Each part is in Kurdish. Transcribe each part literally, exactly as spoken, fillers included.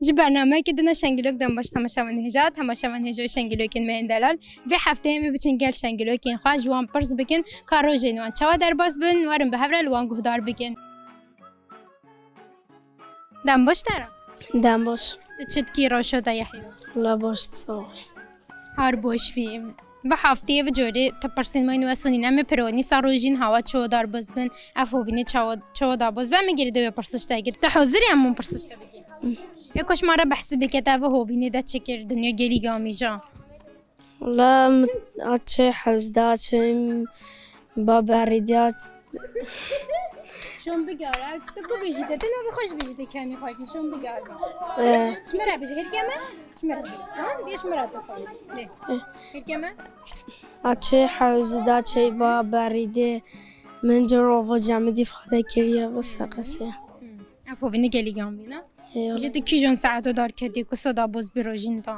Ji bernameyeke din a Şengilok dem baş temaşevan hêja, temaşevan hêja û şengilokên me yên delal. Vê hefteyê em ê biçin gel şengilokên xwe, ji wan pirs bikin ka rojên wan çawa derbas bin, werin bi hev re li wan guhdar bikin. Dem baş te re. Dem baş. Tu çi dikî, rewşa te ya heyî? Wela baş, sağ ol. Har baş bî. Bi hefteyê vê corê tu pirsên me yên wesa nîn. Em ê pironî ser rojên hewa çawa derbas bin, ev hovînê çawa, çawa derbas bin. Em ê girê de wê pirsişte kir. Tu hazir î em hûn pirsişte bikin? Ê koş ma re behsî bike, te vê hovînê de çi kir, dinya gelî gamîja? Wala min a çê hewz da çê ba berî diya. Şon bigara. Tu ku bêjî te, tu navê xwe jî bêjî te kenî xwe kî. Şon bigara. Ee. Ji min re bêjî, hêrke me? Ji min re bêjî. Tamam, diye ji min re tu xwe. Lê. Ee. Hêrke me? A çê hewz da çê ba berî de. Min cor ova camidî fade kiriye, bes qesê. Hmm. Ev hovînê gelî gam bî, ne? Ee. Ji tu kîjan saeto dar ketî ku soda boz bi rojîn da?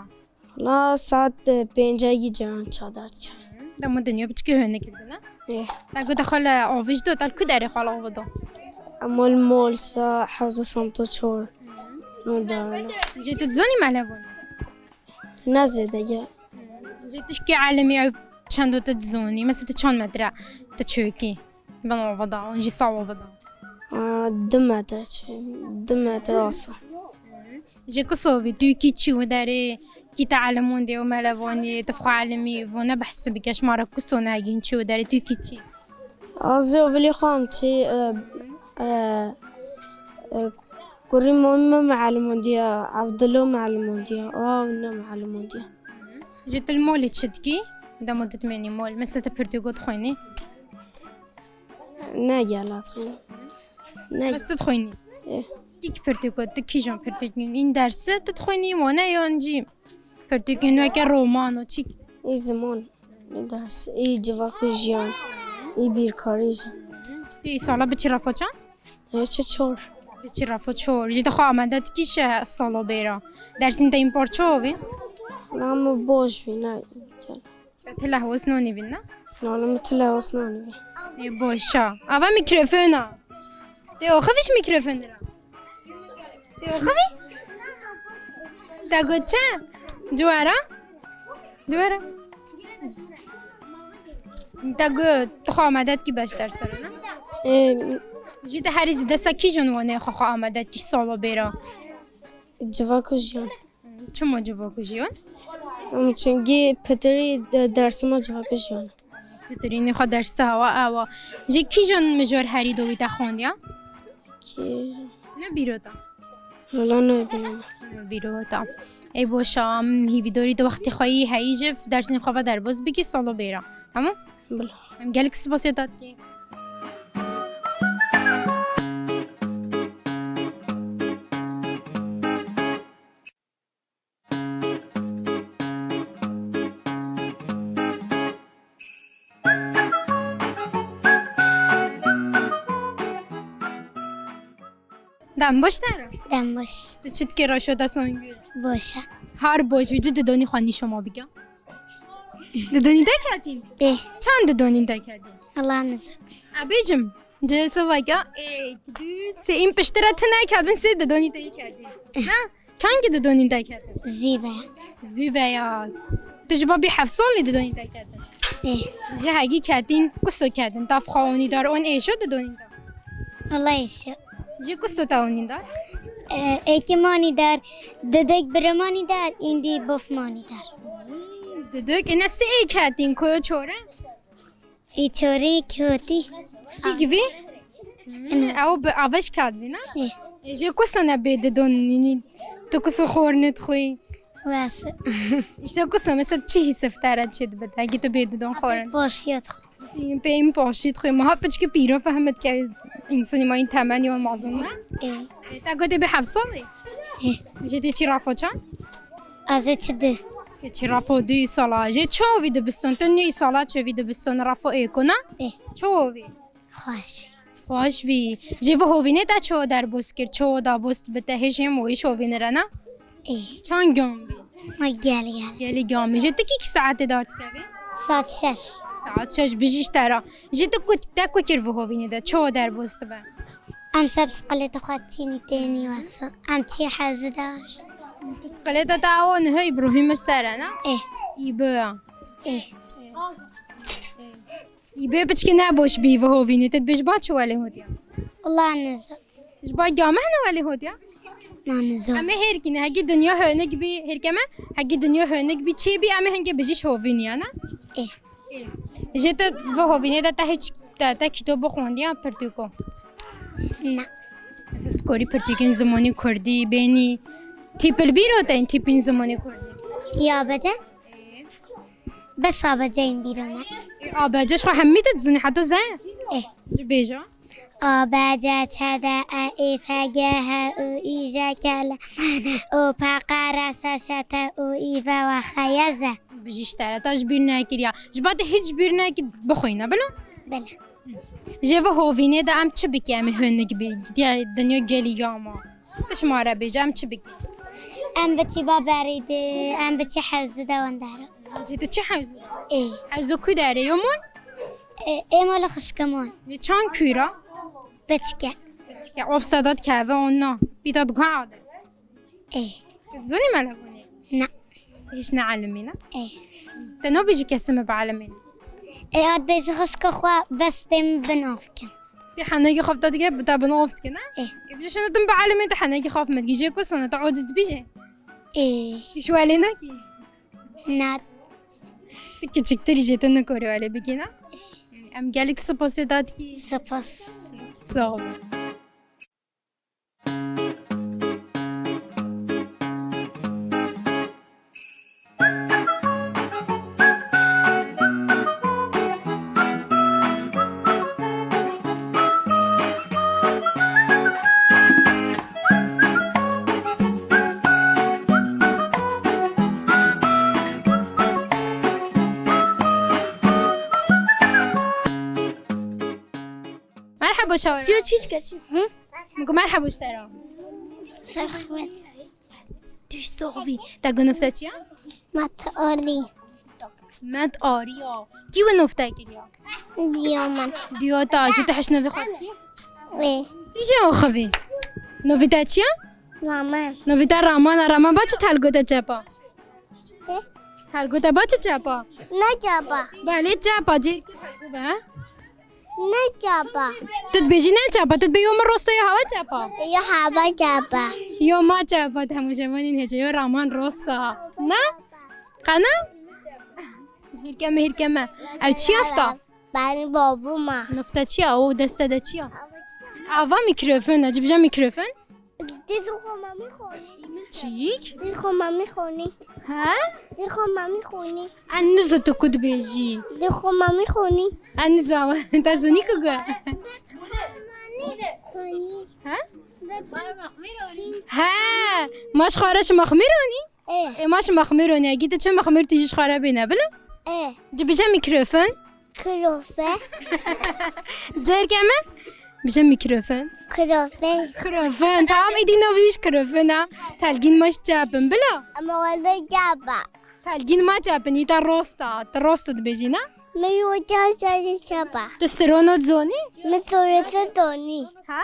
Wala saet, e, pêncekî cayan çadar dikir. Dema dinya piçikî hûn nikir bû, ne? Ê. Te got xwe li avêj do, te li ku derê xwe li ava do? Em li mol sa hewza samto çor. No da ne. Jê tu dizanî melevanî? Ne zêde ye. Jê tu şikê elimî ew çendo tu dizanî? Mesela tu çend metre tu çökî? Ben ava da, an jî sawa ava da. Aa, du metre çi, du metre asa. Ji ku sovî tu kî çî û derê, kî te elimon dê û melevanî, tu xwe elimî, vo ne behsî bike, ji ma re ku so negîn çî û derê, tu kî çî? Az ê ovilî xwe em çî, e, e, e, kurî Momî me melimon diye, Evdilo melimon diye, aw ne melimon diye. Ji tu li molê çi dikî? Dema tu dimênî mol, mesela tu pirtûko dixwînî? Ne gela dixwînim. Ne. Bes tu dixwînî? Ê. Kî kî pirtûko, tu kîjan pirtûk in? În dersi tu dixwînî, wane yan jî pirtûkên weke roman û çîk? Ê ziman, ê ders, ê civak û jiyan, ê bîrkarî jî. Tu îsala biçî refa çand? Ê çi çor. Biçî refa çor. Jî tu xwe amade dikî ji sala bêra. Dersên te yên par çawa bî? Na min baş bî, ne. Tu lehwes nanî bin, ne? Nana min tu lehwes nanî bin. Ê, boşa. Ava mikrofona. Tê oxivî ji mikrofon ra. Tê oxivî? Te got çi? Cuwara? Cuwara? Te got tu xwe amade dikî beş dersa re, ne? Ê. Jî te herî zêde sa kîjan wanê xwe xwe amade dikî sala bêra? Civak û jiyan. Çima civak û jiyan? Em çunkî pitirî de-, dersê me civak û jiyan e. Pitirînê xwe dersa hewa ewa. Ji kîjan mijar herî dawî te xwendiya? Kî? Ne bîro te? Wala ne bîro me. Ne bîro te. Ey boşa, em hîvîdarî di wextê xwe yî heyî ji dersên xwe ve derbas bikî salo bêra. Hemû? Bila. Em gelek spasiya te dikî. Dem baş te re. Dem baş. Tu çi dikî reşo te Songül? Boş e. Har boş, vî ci didonî xwe nîşo ma bike. Didonî te ketîn? Ê. Çend didonî te ketîn? Allah nizam. E bêjim, cê sovaka, êk, du, sê, în piştira tine ketbin, sê didonî te ketîn. Ha? Çend ki didonî te ketîn? Zî ve. Zî ve ya. Tu ji babî heft salî didonî te ketîn? Ê. Ji hegî ketîn, kuso ketîn, taf xwe onî dar, on êşo didonî te? Allah êşo. Ji kuso te onî dar? Ê, êkî manî dar, didek birimanî dar, îndî bof manî dar. Didek, ene sê ê ketîn, koyo çore? Î çorî kotî. Kî givî? Ew bi avêj kat bî, ne? Ê. Ê, jê kuso ne bê didon, nînî, tu kuso xor nidixwî. Wes. Îşte kuso, mesela çi hîsif te re çê dibe, egî tu bê didon xor in? Poşiyê dixwî. Pê in poşî dixwî. Miha piçkî pîro fehmet ke însanî ma în temenî û mazin, ne? Ê. Ê, te gotê bê heft salî? Ê. Jê tê çî rafo çand? Ez ê çi di. Tê çî rafo du sala. Jê çawa vî dibiston? Tu nî sala çi vî dibiston rafo êko, ne? Ê. Çawa vî? Xweş. Xweş vî. Jê vî hovînê te çawa derbos kir? Çawa dabost bi te hêj hêm û hêj hovînê re, ne? Ê. Çand gam bî? Ma gel gel. Gelî gam bî. Jê tu kî kî saetê dar dikevî? Saet şeş. Saet şeş bijîş te re. Jê tu ku, te ku kir vî hovînê de? Çawa derbos dibe? Em ser bisiklêta xwe çînî tênî wesa. Em çî hezi dar. Pisqilêta te ew niha Îbrahîm ir ser e, ne? Ê. Îbe ya. Ê. Îbe piçkî ne boş bî ve hovînê. Te dibêj ba çi welê hotiya? Wala nizam. Ji ba gamehna welê hotiya? Na nizam. Em ê hêrkî ne. Hegî dinya hênik bî, hêrke me, hegî dinya hênik bî, çê bî, em ê hingê bijîş hovînî ya, ne? Ê. Ê. Ji te ve hovînê de te hiç, te, te kîtob bixwendiya pirtûko? Na. Dikorî pirtûkên zimanê kurdî bênî? Tîp li bîr o te yên tîpên zimanê kurdî? Ya bece? Bes A B C yên bîra me. A B C ji xwe hemî tu dizanî, heta Z? Ê. Bêje. A, B, C, Ç, D, E, Ê, F, G, H, I, J, K, L, M, N, O, P, Q, R, S, Ş, T, U, V, W, X, Y, Z. Bijî ji te re, te ji bîr nekiriya. Ji ba te hiç bîr nekir, bixwîne, bila? Bila. Ji vê hovînê de em çi bikin, em ê hênik bî, diya dinya gelî ya me? Tu ji me re bêje, em çi bikin? Em biçî ba berî de, em biçî hewzî de wendera. Ji tu çi hewzî? Ê. Hewzo ku derê, yo mon? Ê, ê mala xişka mon. Li çand kûra? Biçike. Biçike. Ofsa dat keve onna. Pîta diguha ade. Ê. Tu dizanî me levonê? Na. Hiç ne alimî ne? Ê. Te nabêjî kesî me bi alimî ne? Ê, ad bêjî xişka xwe bes tê min bin av kin. Tê henekî xwe te dike, bi te bin of dike, ne? Ê. Ê, bi şunu tu bi alimê te henekî xwe me dike. Jê ku sana te aciz bî jê? Ê. Tu ji welê nakî? Na. Tu kiçiktir jê te nikorî welê bikî, ne? Em gelek spas wê dadikî. Spas. Sağ ol. Merhaba Şawara. Çiyo çiçka çi? Hı? Merhaba Şawara. Zehmet. Düş soğuvi. Te gunufta çiya? Mat Ari. Met Ariya. Kî we nofta kiriya? Diyo min. Diyo ta, ji te hiş novî xwe dikî? Ê. Kî jê o xivî? Novî te çi ye? Raman. Novî te Raman a, Raman ba çi telgo te çepa? Ê? Telgo te ba çi çepa? Ne çepa? Belê çepa, cêr kî telgo be, he? Ne çepa? Tu dibêjî ne çepa, tu dibê yo min rosta yo hewa çepa? Yo hewa çepa. Yo ma çepa, te hemû jemanîn hece, yo Raman rosta. Ne? Qana? Hîrke me, hîrke me. Ew çi afta? Benim babama. Nifta çi ya? O deste de çi ya? Ava mikrofon, acı bize mikrofon. Dizî xwe mamî xonî. Çîk? Dizî xwe mamî xonî. He? Dizî xwe mamî xonî. En nizo tu ku dibêjî? Dizî xwe mamî xonî. En nizo, te zonî ku gu? Xonî. He? He, ma ji xwe re çi mexmîr anî? Ê. Ê, ma çi mexmîr anî? Egî tu çi mexmîr tu jî ji xwe re bêne, bila? Ê. Tu bije mikrofon. Kirofe. Cerke me? Bije mikrofon. Kirofe. Kirofen. Tamam, êdî novî wî ji kirofin a. Telgîn ma ji çepin, bila? Ama wele çapa. Telgîn ma çepin, îta rosta. Tu rost dibêjî, ne? Mi yo çapa çapa. Tu stirona dizonî? Mi stirona dizonî. Ha?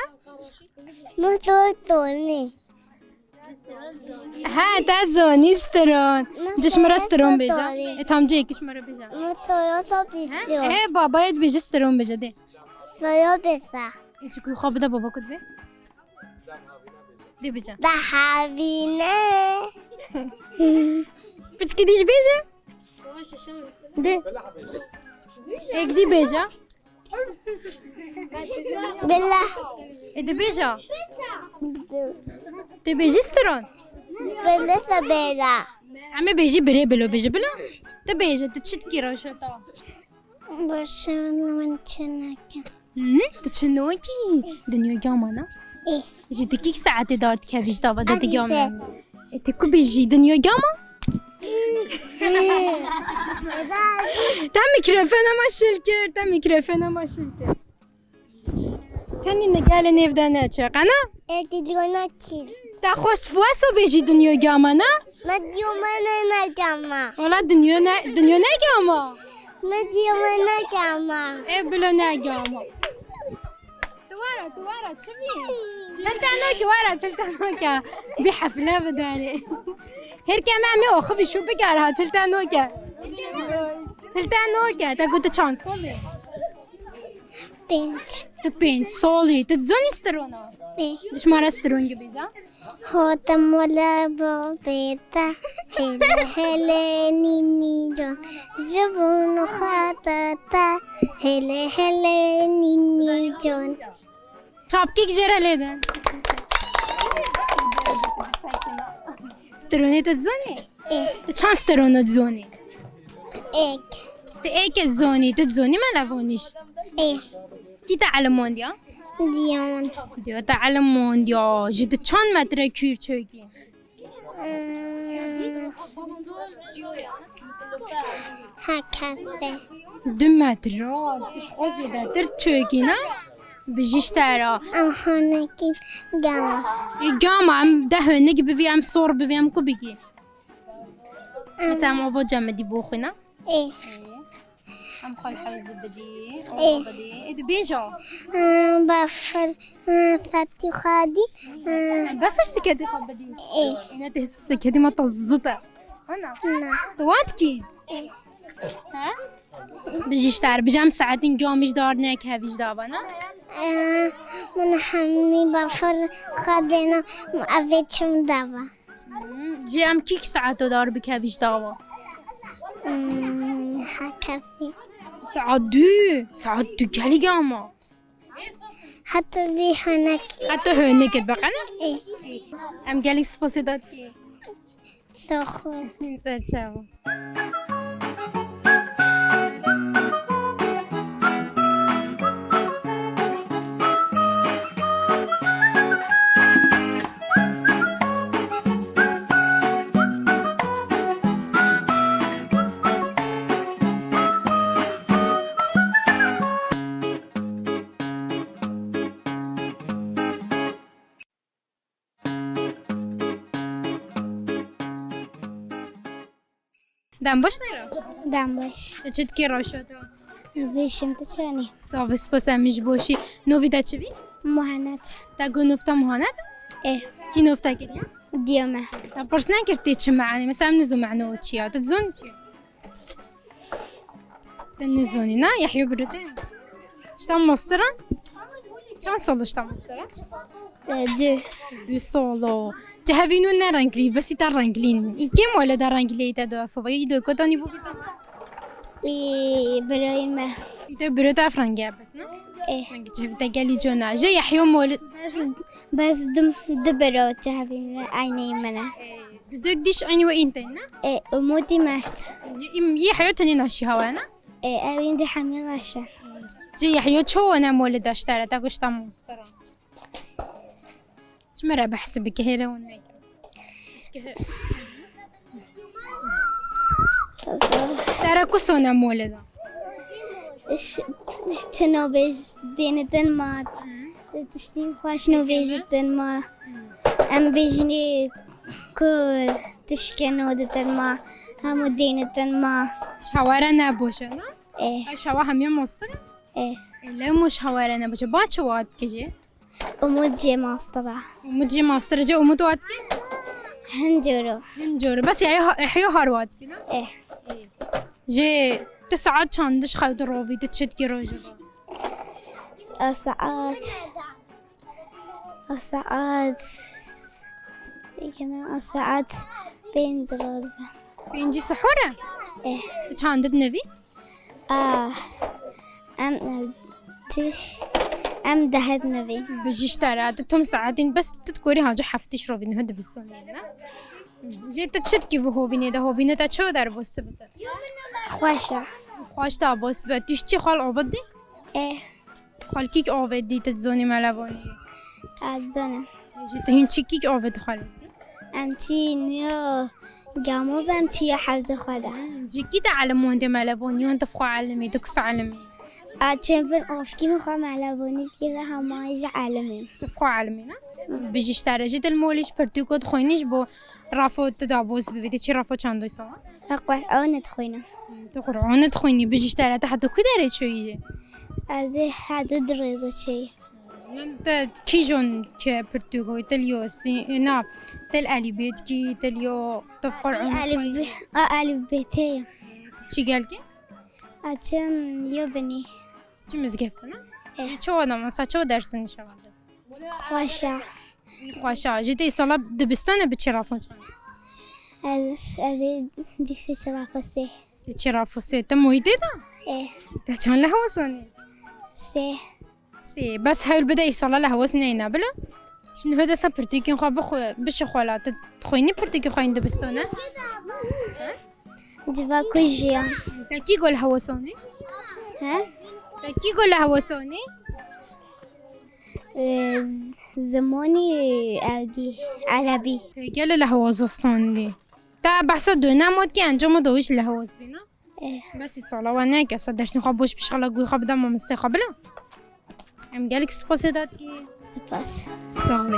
Mi stirona dizonî. He, te zonî stiron. Ci ji min re stiron bêje. E, tam cihekî ji min re bêje. Min soyo so He? bîstiyo. E, babayê dibêje stiron bêje, dê. Soyo bêsa. E, çi ku xwe bide baba ku dibê? Dê bêje. Da havîne. Piçkî dî jî bêje? Dê. Êk dî bêje. Bila. E, dibêje. Dibêjî stiron. Bila se bêra. Em ê bêjî birê bilo, bêjî bilo. Tu bêje, tu çi dikî rewşa te? Baş e, min çi nake. Hı? Tu çi nokî? Dinya gama ne? Ê. Ji tu kîk saetê dar dikevî ji tava de tu Hadi gam be. E, tu ku bêjî dinya gama? Te mikrofona me şil kir, te mikrofona me şil kir. Tenî ne gelê nêv de neçe, qena? E, tu diyo nakî. Te xwest weso bêjî dinya gama, ne? Me diyo me ne ne gama. Wala dinya ne, dinya ne gama? Me diyo me ne gama. E, bilo ne gama. Wara, tu wara, çi bî? Til te noke, wara, til te noke. Bî hefle bidare. Her ke me, me oxi bî, şu bikar ha, til te noke. Til te noke, te got tu çand salî? Pênc. Tu pênc salî, tu dizanî strona? Ê. Dişmara stron gibi za. Hotem wele bavê te, hele hele nînî can, ji bo xata te, hele hele nînî can. Çapkîk jê re lê de. Stronê tu dizanî? Ê. Tu çand strona dizanî? Êk. Tu êkê dizanî, tu dizanî melevanîş? Ê. Kî te elimandiya? Diyan. Diya te elimandiya. Ji tu çand metre kûr çekî? Hmm. Hekete. Du metre. Tu ji xwe zêdetir çekî, ne? Bijî ji te re. Em honekî gama. Ê, gama, em deh honik bivî, em sor bivî, em ku bikî? Em. Mesela em ava cemidî bo xwe, ne? Ê. Em xwe li hewzî bidî, Ê. Ava bidî. Ê, dibêje. Ê, befir, ê, setî xwe dî, ê. Befir siketî xwe bidî. Ê. Ê, ne tê siketî me te zit e. Ana. Na. Tu wat kî? Ê. He? Bijî ji te re, bijî em saetîn gam ji dar neke vî ji dava, ne? Ê, min hemî befir xwe dêna, ev ê çim dava. Hmm, ji em kîk saeto dar bikevî ji dava? Hmm, hekevî. Saet du, saet du gelî gama. Heta vî hinek. Heta hinek et beqene? Ê. Em gelî spasê dat ki. Soxwe. Ser çava. Dem baş nera? Dem baş. Tu çi dikî rewşa te? Bêşim tu çanî? Sağ ol, spas em ji boşî. Novî te çi bî? Muhanet. Te got nov te Muhanet? Ê. Kî nov te kiriye? Diyo me. Te pirs nekir tê çi me'nê? Mesela em nizû me'no çi ya. Tu dizon çi? Te nizonî, na? Yahya biro te? Şta mostera? Çand solo şta mostera? E, du. Du solo. Cehevîno ne renglî, besî te renglîn. Î kêm wele de renglî te do fova. Î do kotanî bu bî? Î, biroyê me. Î te biro te ev rengî bes, ne? E. Rengî cehevî te gelî cona. Je Yahya moli. Bes, bes du, du biro cehevîn aynî me ne. E. Dudek dîş aynî we înteyn, ne? E, Umutî mert. Yê, yê heyo tenê naşî hawa, ne? E, ew îndî hemî reş e. Ji Yehyo ço ne moli daştara, ta goşta mostera. Ji me re behs bike, hêre hûn neke. Ji te re ku sone moli da? Ş-, tino bêj dênitin ma. Tiştî xweş nû bêjitin ma. Em bêjinê ku tişkeno ditin ma. Hemû dênitin ma. Şawara ne boşe, ne? E. Ay şawa hemiye mostir? E. E, le mo şawara ne boşe. Ba çi wat kije? Umut jê mastira. Umut jê mastira, jê Umut wat ki? Hin coro. Hin coro. Bes ya, ya, ya har wat ki, ne? E. Jê tu saat çandiş xew tu rovî, tu çit ki rojava? A saat. A saat. Pêkena a saat pênc re dibe. Pêncî sihor e? Eh. Tu çandit nevî? Ah. Em, em, tu, em dehet nevî. Bijî ji te re, tu tim saetîn bes tu dikorî haca heftî şirovî niha dibistanê ne? Jê tu çi dikî vî hovînê de? Hovînê te çawa derbas dibite? Xweş e. Xweş derbas dibe. Tu ji çi xal ava didî? Eh. Xalkîk avêt dî, tu dizanî melevanî? Ez dizanim. Ji tu hîn çi kîk avêt xalkîk? Em çî niyo gamo be, em çiyo hewzê xwe de. Ji kî te elimandê melevanî yan tu xwe elimî, tu kisa elimî? A çend bin avkî min xwe melevanî dikir hema ji elimî. Tu xwe elimî ne? Bijî ji te re jî tu li molî ji pirtûko dixwînî ji bo rafo tu daboz bibî, tu çi rafo çandoy sawa? Xwe ew nedixwînim. Tu Qur'an dixwînî, bijî ji te re, tu heta ku derê çûyî jî? Ez ê heta du rêze çêyî. Min te kîjon ke pirtûk goy, te liyo sî-, na, te li elîbê dikî, te liyo te Qur'an Elif xwî. Be, a elif be te ye. Çi gelkî? Açim yo binî. Çi mizgeftin, ha? Eh. Çi çawa da, mesela çawa dersin şevande? Xweşa. Xweşa. Jî te îsala dibistane bi çi rafon çan? Ez, ez ê dîsê çi rafo sê. Çi rafo sê? Te moyî tê da? Eh. Te çan lehwasonî? Sê. Sê. Bes hewl bide îsala lehwas neyne bila. Şimdi hode sa pirtûkên xwe bixwe, bişixwela. Te xwînî pirtûkê xwe yên dibistane? Civa ku jiyan. Te kî go lehwasonî? He? Te kî go lehwasonî? Ee, z-, zimonî evdî, erebî. Te gele lehwazistandî. Te behsa dönem ot ki encama dawî ji lehwaz bîna? Eh. Bes îsala we neke, sa dersên xwe boş bişixela, guy xwe bida mamostê xwe bila. Em gelek spasê da dikî. Spas. Sağ olun.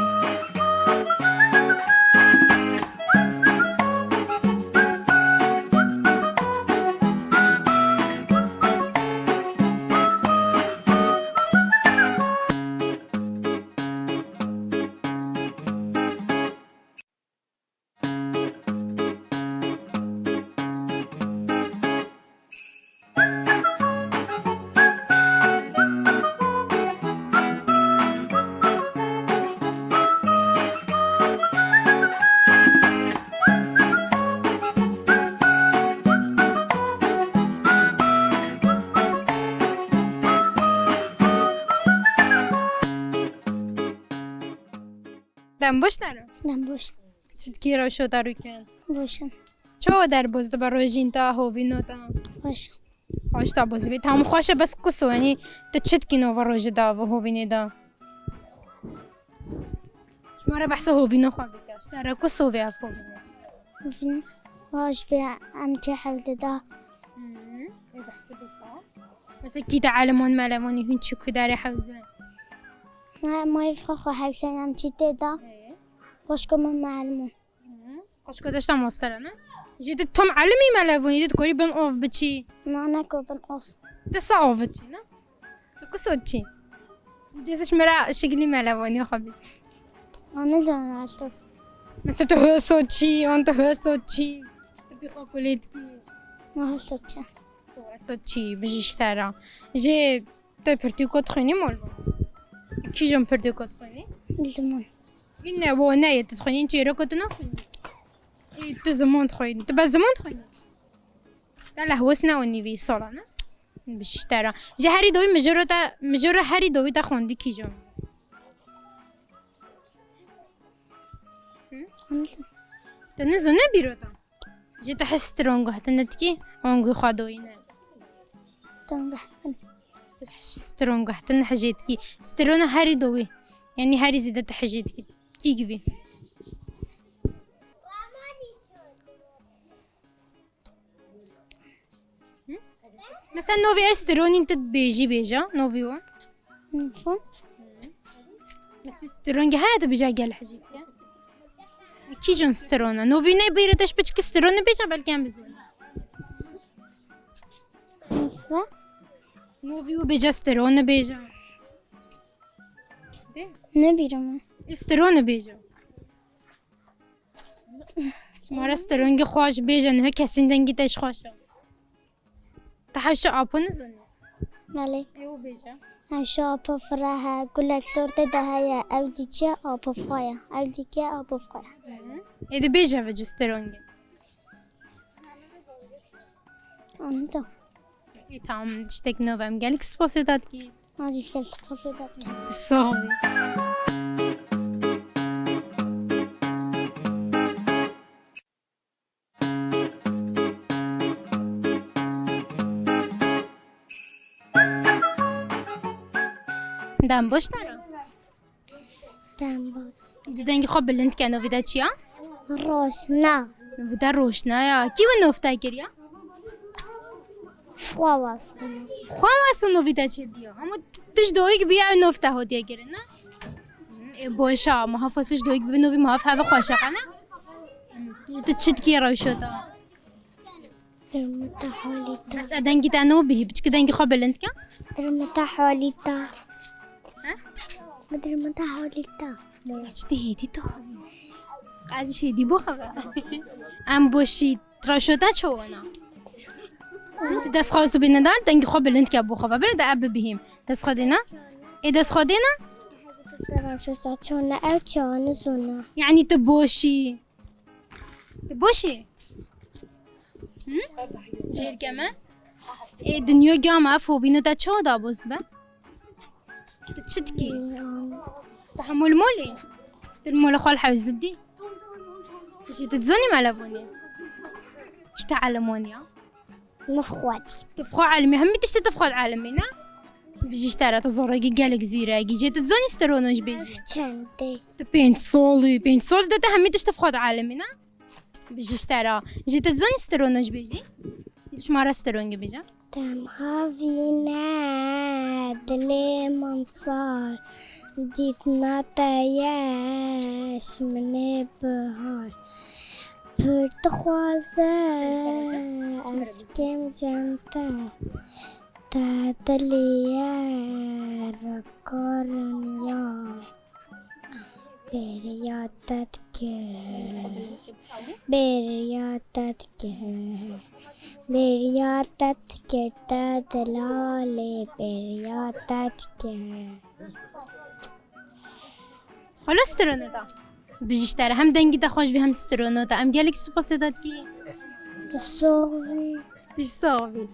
Dem boş dero. Dem boş. Çi dikî rewşo te rûken? Boş im. Çawa derboz dibe rojîn te, hovîno te? Xweş. Xweş te boz bî. Tam xweş e, bes kuso, yanî te çi dikî nova rojê de, hovînê de? Ji me re behsa hovîna xwe bike. Ji te re kuso vê ev hovînê? Hovîn xweş vê em kê hewlê de. Hı, ê behsê bike. Mesela kî te eleman melemanî hûn çi ku derê hewze? Ha, mayê xwe xwe hewşen em çî tê de. Ê. Xweşko min melimon. Hı. Xweşko deşta mostera ne? Jî tu tom elimî melevonî tu korî bin ov biçî. Na, ne ko bin ov. Tu sa ov biçî ne? Tu kuso çî? Cêsiş mira şiklî melevonî xwe biçî. Anı canı artık. Mesela tu höso çî, on tu höso çî. Tu bir okulî dikî. Ne höso çî? Tu höso çî, bijî ji te re. Jê Te pirtûko dixwînî mol bo? Kîjan pirtûko dixwînî? Ziman. Vî ne bo ne yê tu dixwînî, çêroko tu naxwînî? Ê, tu ziman dixwînî. Tu bes ziman dixwînî? Te lehwes ne û nîvî sala ne? Biştera. Ji herî dawî mijoro te, mijoro herî dawî te xwendî kîjan? Hı? Anladım. Te nizo ne bîro te? Jê tu his stron guhtin dikî, an guy xwe doyîne. Stron guhtin. Tu his stron guhtin hijê dikî. Strona herî dawî. Yanî herî zêde tu hijê dikî. Kî givî? Hı? Mesela novî ev stronîn tu dibêjî bêje, novî wan. Hı. Mesela strongî heye tu bêje gel hijî dike. Kîjan strona? Novî ne bêre te ji piçkî strona bêje belkî em bizin. Novî û bêje strona bêje. De? Ne bîra me. Strona bêje. Ji me re strongî xweş bêje, niha kesên dengî te ji xweş e. Te hewşa apo nizanî? Belê. Ê û bêje. Hewşa apo fireh e, gulek tor tê de heye, ew dîçe apo xwe ye, ew dîke apo xwe ye. Hı hı. Ê dibêje ve ci strongî. Anladım. Ê, tamam, tiştek nov em gelek spasê te dikî. Hadi işte spasê te dikî. Sağ ol. Dem boş dara. Dem boş. Tu dengê xwe bilind ke, novî te çi ya? Roşna. Novî te roşna ya. Kî wî nov te kiriya? Xwe wes. Xwe wes û novî te çêbiya. Hema tu, tu ji doyik biya ew nov te hatiye kirin, ne? Ê, boş a, ma hafas ji doyik bi novî ma haf heve xweşe qene. Tu çi dikî rewşo te? Rehmeta halî te. Bes e dengî te nû bihî, biçikî dengî xwe bilind ke. Rehmeta halî te. He? Bidirmata holîta. Çi tê hêdî tu? Ez jî hêdî bixwe. Em boşî, reşo te çi wana? Tu dest xwe sibîne dar, dengê xwe bilind ke bixwe. Bire de ev bibihîm. Dest xwe dêne? Ê dest xwe dêne? Reşo te çi wana, ew çi wana zona. Yanî tu boşî. Tu boşî? Hı? Cêrke me? Ê dinya gama ev hovîno te çawa da boz be? Tu çi dikî? Tu hemû li molê? Tu li mola xwe li hewzî dî? Jî tu dizanî me levonî? Kî te elemoniya? Min xwedî. Tu bi xwe elimî, hemî tiştê tu bi xwe elimî, ne? Bijî ji te re, tu zorekî gelek zîrekî. Jê tu dizanî strono jî bêjî? Çend tê? Tu pênc salî, pênc salî de te hemî tişt tu bi xwe elimî, ne? Bijî ji te re. Jê tu dizanî strono jî bêjî? Ji me re strongi bêje. Dem havîne dilê min sar, dîtina te ye ji min ê bihar. Pir dixwaze ez kêm cem te, te dilî ye rikarin ya. Bêriya te dike, bêriya te dike, bêriya te dike, te dilalê bêriya te dike. Xwelas strono da. Bijî ji te re. Hem dengî te xweş bî hem strono te. Em gelek spasê te dikî. Tu sox bî. Tu sox bî.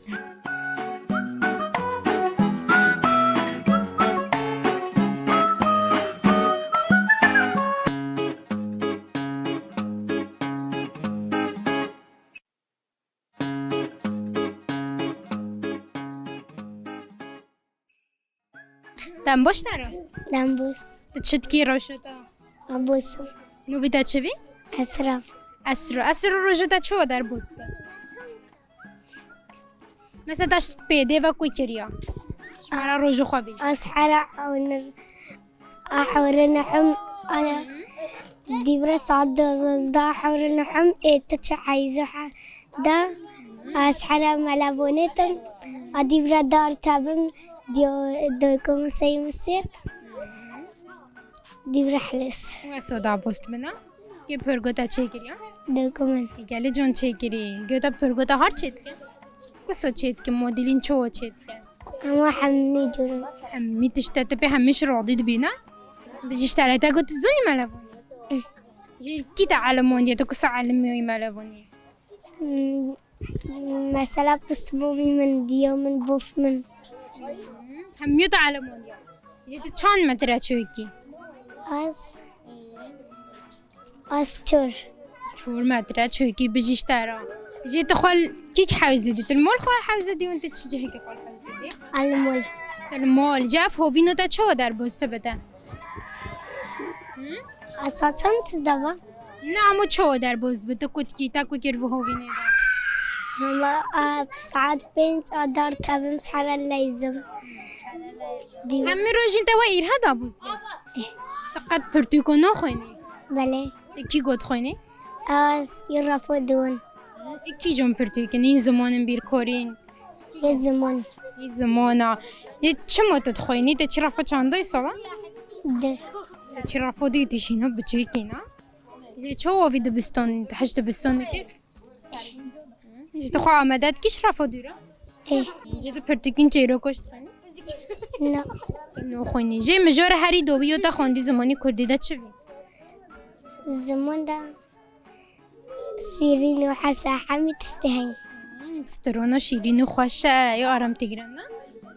Dem baş te re. Dem boz. Tu çi dikî rewşa te? Boz. Nûvî te çi bî? Esra. Esro. Esro roja te çawa der boz dibe? Mesela te pêdê ve ku kiriya? Ji me re roja xwe bêje. Ez hera ewnir. Ahewrin him, ana, dîvre saet duwazdeh ahewrin him, ê tu çi heyzo he da, ez hera melebonêtim, a dîvre dar tebim, diyo, doykumu seyim sêt, dîvre hlis. Wek soda bost bina, kê pörgota çêkiriya? Doykumin. Gelê con çêkirî, göta pörgota har çêdike? Kuso çêdike, modîlîn çowo çêdike? Ama hemî cûr in. Hemî tişt te pê hemî şirodî dibîne. Bijî ji te re te got, tu zonî melevonî? Eh. Ji kî te elemondiye, tu kusa elimiyoyî melevonî? Hmm, mesela pisbûmî min, diyo min, bûf min. Hemî te elemondiye. Ji tu çand metre çûyî? Az. Az çor. Çor metre çûyî bijî ji te re. Jê tu xwe kîk hewzê dî? Tu li mol xwe hewzê dî û tu çi cihekî xwe hewzê dî? Li mol. Tu li mol. Cef hovîno te çawa derboz tu bide? Hı? Esa çend tizde va? Ne, hemû çawa derboz bi? Tu kutkî, te ku kir bi hovînê de? Hema, a, saet pênc a dar tevim sehre leyzim. Dî- Hemî rojîn te we îrhe da bû? Eh. Tu qet pirtûko naxwînî? Belê. Tu kî got xwînî? Ez îrafo diwin. Kî jon pirtûkin, în zimanin bîrkorîn? Yê ziman. Yê zimana. Yê çima tu dixwînî? Te çi rafa çandoyî sala? Di. Çi rafa dî tu şîna biçûkî na? Jê çawa vî dibistan, hej dibistan dikir? Ji tu xwe amade dikî ji rafa dûra? Eh. Ji tu pirtûkîn çêroko ji dixwînî? Na. Naxwînî. Jê mijara herî dawî yo te xwendî zimanî kurdî de çi bî? Ziman de Sîrîn û hese hemî tiştê heyî. Hmm, strona şîrîn û xweş e, yo aram têgirin ne?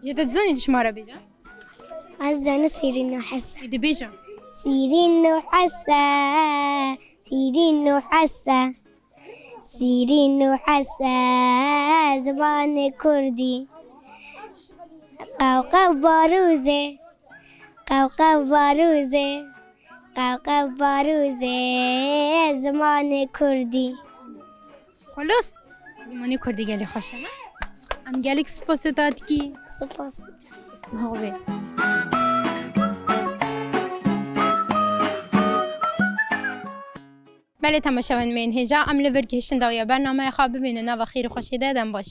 Ji tu dizanî tu ji me re bêje? Ez zanim sîrîn û hese. Ê dibêje. Sîrîn û hese, sîrîn û hese. Sîrîn û hese zimanê kurdî. Qew qew barûzê, qew qew barûzê. Qew qew barûzê zimanê kurdî. Xulûs, zimanê kurdî gelî xweş e, ne? Em gelek spas ê te dikî. Spas. Sağ ol. Belê temaşevanên me yên hêja, em li vir gihiştin dawiya bernameya xwe, bimînin nava xêr û xweşiyê de, dem baş.